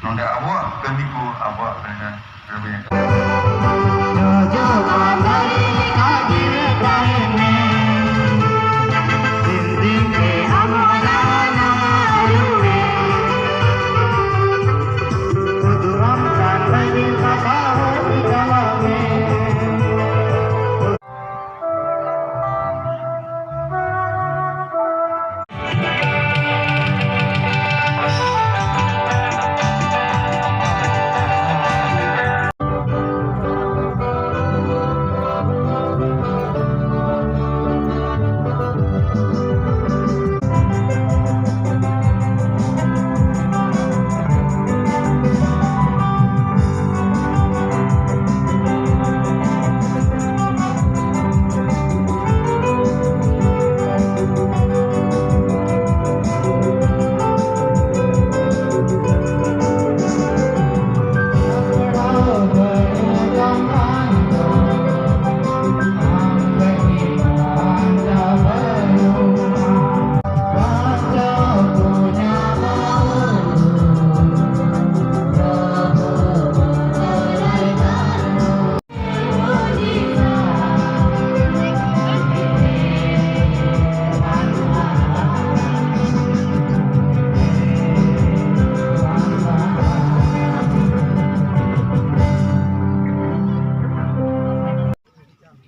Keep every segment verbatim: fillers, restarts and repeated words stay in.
ᱱᱚᱰᱮ ᱟᱵᱚᱣᱟᱜ ᱠᱟᱹᱢᱤ ᱠᱚ, ᱟᱵᱚᱣᱟᱜ ᱠᱟᱹᱢᱤ ᱠᱟᱹᱢᱤ ᱡᱚᱡᱚ ᱵᱟᱵᱟᱨᱤ ᱞᱮᱠᱟ ᱡᱤᱣᱤ ᱛᱟᱦᱮᱱ ᱢᱮ᱾ ᱫᱤᱱ ᱫᱤᱱ ᱛᱮ ᱟᱢ ᱦᱚᱸ ᱱᱟᱣᱟ ᱱᱟᱣᱟ ᱨᱩᱯ ᱨᱮ ᱩᱫᱩᱜ ᱟᱢ ᱠᱟᱱ ᱞᱟᱹᱜᱤᱫ ᱠᱟᱛᱷᱟ ᱦᱚᱸ ᱪᱟᱞᱟᱣ ᱢᱮ᱾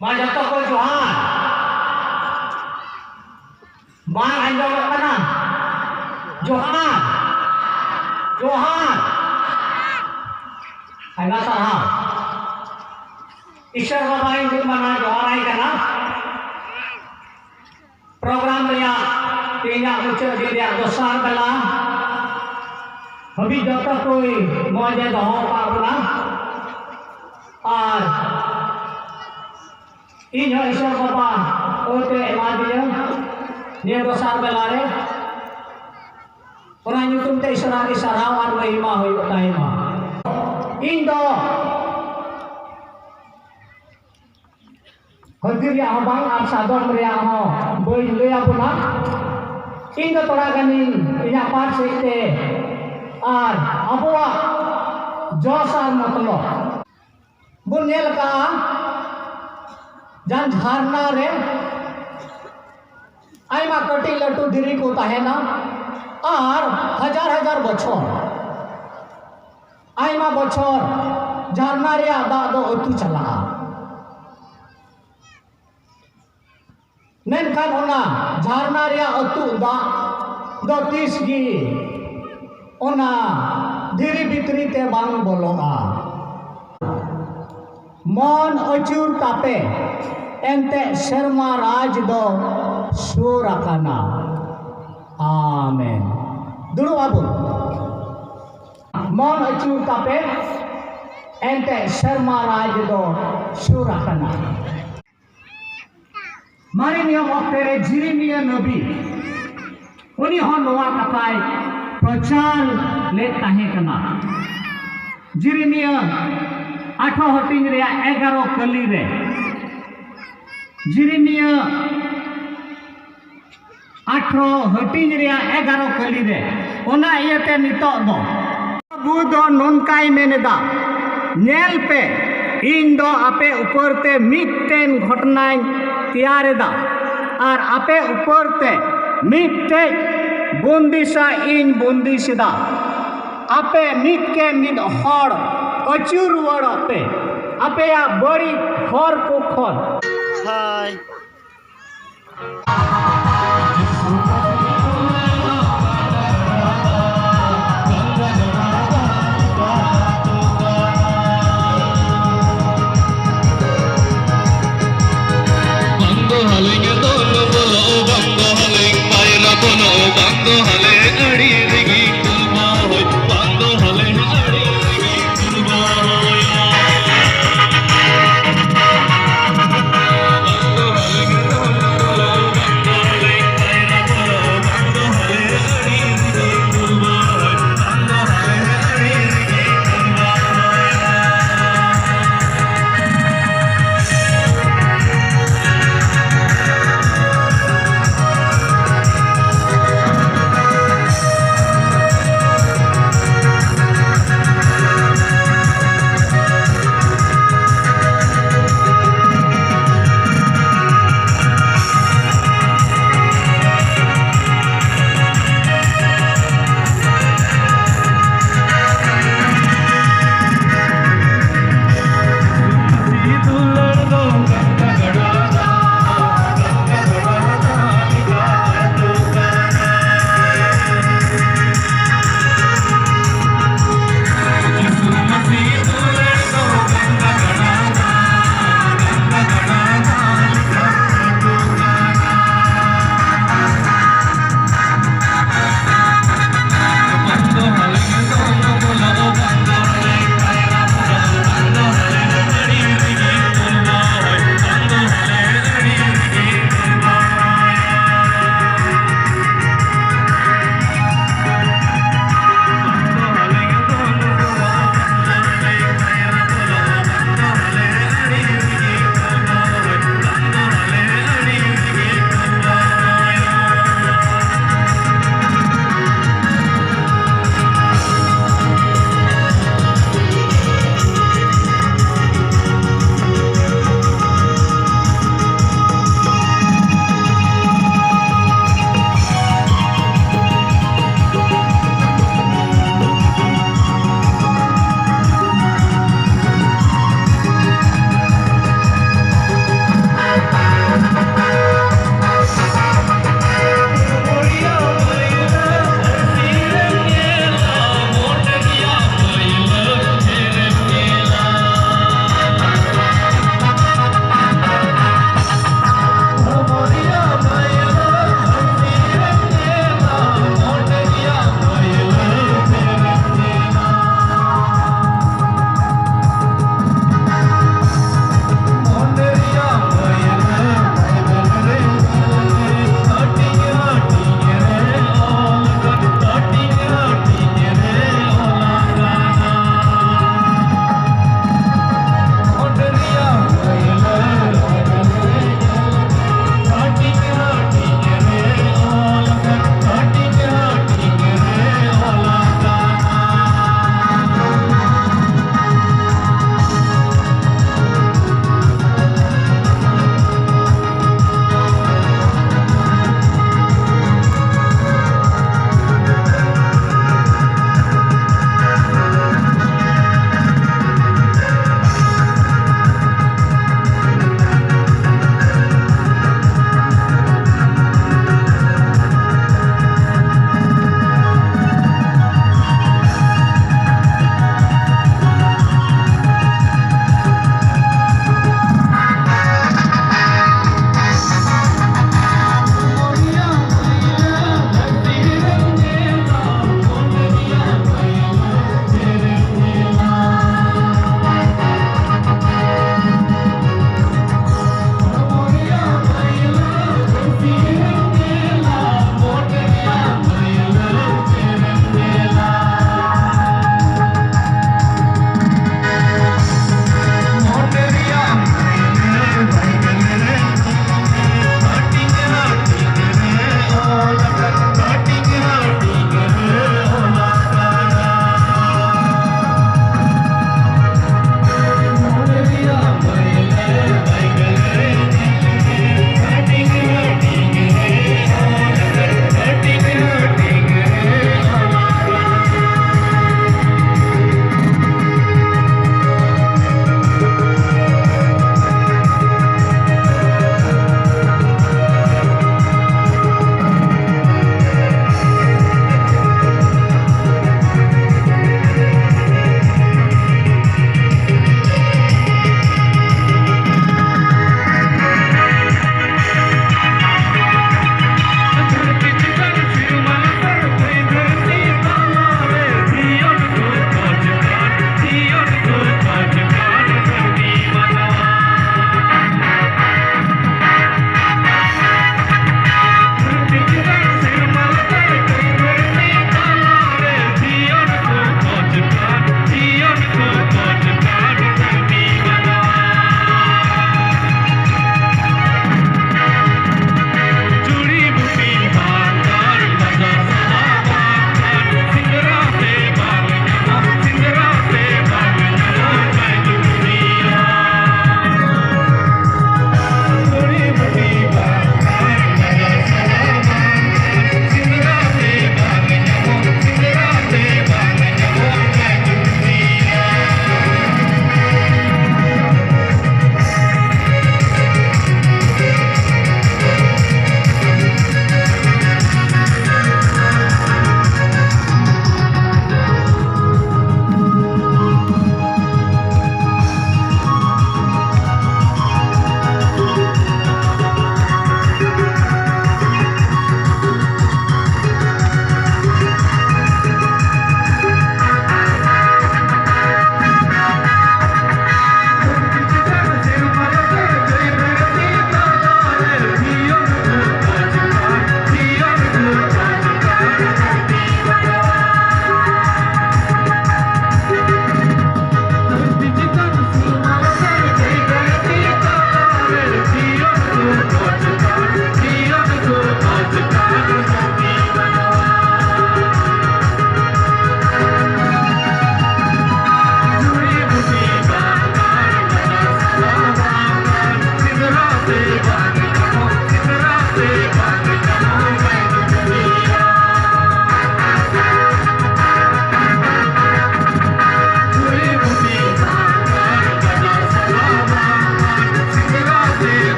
ᱢᱟ ᱡᱚᱛᱚ ᱠᱚ ᱡᱚᱦᱟᱨ᱾ ᱵᱟᱝ ᱟᱸᱡᱚᱢᱚᱜ ᱠᱟᱱᱟ? ᱡᱚᱦᱟᱨ, ᱡᱚᱦᱟᱨ᱾ ᱟᱭᱢᱟ ᱥᱟᱨᱦᱟᱣ᱾ ᱤᱥᱚᱨ ᱵᱟᱵᱟᱧ ᱢᱟᱱᱟᱣ ᱡᱚᱦᱟᱨᱟᱭ ᱠᱟᱱᱟ᱾ ᱯᱨᱳᱜᱨᱟᱢ ᱨᱮᱭᱟᱜ ᱛᱮᱦᱮᱧᱟᱜ ᱢᱩᱪᱟᱹᱫ ᱫᱤᱱ ᱨᱮᱭᱟᱜ ᱫᱚᱥᱟᱨ ᱵᱮᱞᱟ ᱦᱟᱹᱵᱤᱡ ᱡᱚᱛᱚ ᱠᱚᱭ ᱢᱚᱡᱽ ᱮ ᱫᱚᱦᱚ ᱟᱠᱟᱫ ᱵᱚᱱᱟ᱾ ᱟᱨ ᱤᱧ ᱦᱚᱸ ᱤᱥᱚᱨ ᱵᱟᱵᱟ ᱚᱛᱮ ᱮᱢᱟᱫᱤᱧᱟ ᱱᱤᱭᱟᱹ ᱫᱚᱥᱟᱨ ᱵᱮᱞᱟ ᱨᱮ᱾ ᱚᱱᱟ ᱧᱩᱛᱩᱢ ᱛᱮ ᱤᱥᱚᱨ ᱟᱜ ᱜᱮ ᱥᱟᱨᱦᱟᱣ ᱟᱨ ᱢᱚᱦᱤᱢᱟ ᱦᱩᱭᱩᱜ ᱛᱟᱭ ᱢᱟ᱾ ᱤᱧ ᱫᱚ ᱦᱟᱹᱛᱤ ᱨᱮᱭᱟᱜ ᱦᱚᱸ ᱵᱟᱝ ᱟᱨ ᱥᱟᱫᱚᱢ ᱨᱮᱭᱟᱜ ᱦᱚᱸ ᱵᱟᱹᱧ ᱞᱟᱹᱭ ᱟᱵᱚᱱᱟ᱾ ᱤᱧ ᱫᱚ ᱛᱷᱚᱲᱟ ᱜᱟᱱᱤᱧ ᱤᱧᱟᱹᱜ ᱯᱟᱴ ᱥᱮᱫ ᱛᱮ ᱟᱨ ᱟᱵᱚᱣᱟᱜ ᱡᱚᱥ ᱟᱨ ᱢᱚᱛᱞᱚᱵ ᱵᱚᱱ ᱧᱮᱞ ᱟᱠᱟᱫᱼᱟ, ᱡᱟᱦᱟᱸ ᱡᱷᱟᱨᱱᱟ ᱨᱮ ᱟᱭᱢᱟ ᱠᱟᱹᱴᱤᱡ ᱞᱟᱹᱴᱩ ᱫᱷᱤᱨᱤ ᱠᱚ ᱛᱟᱦᱮᱱᱟ ᱟᱨ ᱦᱟᱡᱟᱨ ᱦᱟᱡᱟᱨ ᱵᱚᱪᱷᱚᱨ, ᱟᱭᱢᱟ ᱵᱚᱪᱷᱚᱨ ᱡᱷᱟᱨᱱᱟ ᱨᱮᱭᱟᱜ ᱫᱟᱜ ᱫᱚ ᱟᱹᱛᱩ ᱪᱟᱞᱟᱜᱼᱟ᱾ ᱢᱮᱱᱠᱷᱟᱱ ᱚᱱᱟ ᱡᱷᱟᱨᱱᱟ ᱨᱮᱭᱟᱜ ᱟᱹᱛᱩᱜ ᱫᱟᱜ ᱫᱚ ᱛᱤᱥ ᱜᱮ ᱚᱱᱟ ᱫᱷᱤᱨᱤ ᱵᱷᱤᱛᱨᱤ ᱛᱮ ᱵᱟᱝ ᱵᱚᱞᱚᱜᱼᱟ᱾ ᱢᱚᱱ ᱟᱹᱪᱩᱨ ᱛᱟᱯᱮ, ᱮᱱᱛᱮ ᱥᱮᱨᱢᱟ ᱨᱟᱡᱽ ᱫᱚ ᱥᱩᱨ ᱟᱠᱟᱱᱟ᱾ ᱟᱢᱮᱱ᱾ ᱫᱩᱲᱩᱵ ᱟᱵᱚᱱ᱾ ᱢᱚᱱ ᱟᱹᱪᱩᱨ ᱛᱟᱯᱮ, ᱮᱱᱛᱮ ᱥᱮᱨᱢᱟ ᱨᱟᱡᱽ ᱫᱚ ᱥᱩᱨ ᱟᱠᱟᱱᱟ᱾ ᱢᱟᱨᱮ ᱱᱤᱭᱚᱢ ᱚᱠᱛᱮ ᱨᱮ ᱡᱤᱨᱤᱢᱤᱭᱟ ᱱᱚᱵᱤ, ᱩᱱᱤ ᱦᱚᱸ ᱱᱚᱣᱟ ᱠᱟᱛᱷᱟᱭ ᱯᱨᱚᱪᱟᱨ ᱞᱮᱫ ᱛᱟᱦᱮᱸ ᱠᱟᱱᱟ᱾ ᱡᱤᱨᱤᱢᱤᱭᱟ ᱟᱴᱷᱨᱚ ᱦᱟᱹᱴᱤᱧ ᱨᱮᱭᱟᱜ ᱮᱜᱟᱨᱚ ᱠᱟᱹᱞᱤ ᱨᱮ, ᱡᱤᱨᱤᱢᱤᱭᱟ ᱟᱴᱷᱨᱚ ᱦᱟᱹᱴᱤᱧ ᱨᱮᱭᱟᱜ ᱮᱜᱟᱨᱚ ᱠᱟᱹᱞᱤ ᱨᱮ᱾ ᱚᱱᱟ ᱤᱭᱟᱹᱛᱮ ᱱᱤᱛᱚᱜ ᱫᱚ ᱟᱵᱚ ᱫᱚ ᱱᱚᱝᱠᱟᱭ ᱢᱮᱱ ᱮᱫᱟ, "ᱧᱮᱞ ᱯᱮ, ᱤᱧ ᱫᱚ ᱟᱯᱮ ᱩᱯᱚᱨ ᱛᱮ ᱢᱤᱫᱴᱮᱱ ᱜᱷᱚᱴᱚᱱᱟᱧ ᱛᱮᱭᱟᱨ ᱮᱫᱟ ᱟᱨ ᱟᱯᱮ ᱩᱯᱚᱨ ᱛᱮ ᱢᱤᱫᱴᱮᱡ ᱵᱚᱱᱫᱤᱥᱟ ᱤᱧ ᱵᱚᱱᱫᱤᱥ ᱮᱫᱟ᱾ ᱟᱯᱮ ᱢᱤᱫ ᱠᱮ ᱢᱤᱫ ᱦᱚᱲ ᱟᱹᱪᱩᱨ ᱨᱩᱣᱟᱹᱲᱚᱜ ᱯᱮ ᱟᱯᱮᱭᱟᱜ ᱵᱟᱹᱲᱤᱡ ᱦᱚᱨ ᱠᱚ ᱠᱷᱚᱱ᱾" ᱦᱟᱭ᱾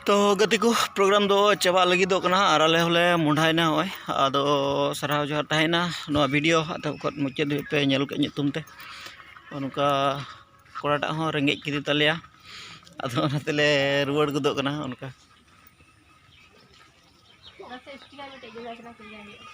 ᱛᱚ ᱜᱟᱛᱮ ᱠᱚ, ᱯᱨᱳᱜᱨᱟᱢ ᱫᱚ ᱪᱟᱵᱟᱜ ᱞᱟᱹᱜᱤᱫᱚᱜ ᱠᱟᱱᱟ ᱟᱨ ᱟᱞᱮ ᱦᱚᱸᱞᱮ ᱢᱚᱸᱰᱷᱟᱭᱮᱱᱟ᱾ ᱱᱚᱜᱼᱚᱭ ᱟᱫᱚ ᱥᱟᱨᱦᱟᱣ ᱡᱚᱦᱟᱨ ᱛᱟᱦᱮᱸᱭᱮᱱᱟ ᱱᱚᱣᱟ ᱵᱷᱤᱰᱤᱭᱳ ᱮᱛᱚᱦᱚᱵ ᱠᱷᱚᱱ ᱢᱩᱪᱟᱹᱫ ᱫᱷᱟᱹᱵᱤᱡ ᱯᱮ ᱧᱮᱞ ᱠᱮᱫ ᱧᱩᱛᱩᱢ ᱛᱮ᱾ ᱱᱚᱝᱠᱟ ᱠᱚᱲᱟᱴᱟᱜ ᱦᱚᱸ ᱨᱮᱸᱜᱮᱡ ᱠᱮᱫᱮ ᱛᱟᱞᱮᱭᱟ, ᱟᱫᱚ ᱚᱱᱟ ᱛᱮᱞᱮ ᱨᱩᱣᱟᱹᱲ ᱜᱚᱫᱚᱜ ᱠᱟᱱᱟ᱾ ᱚᱱᱠᱟ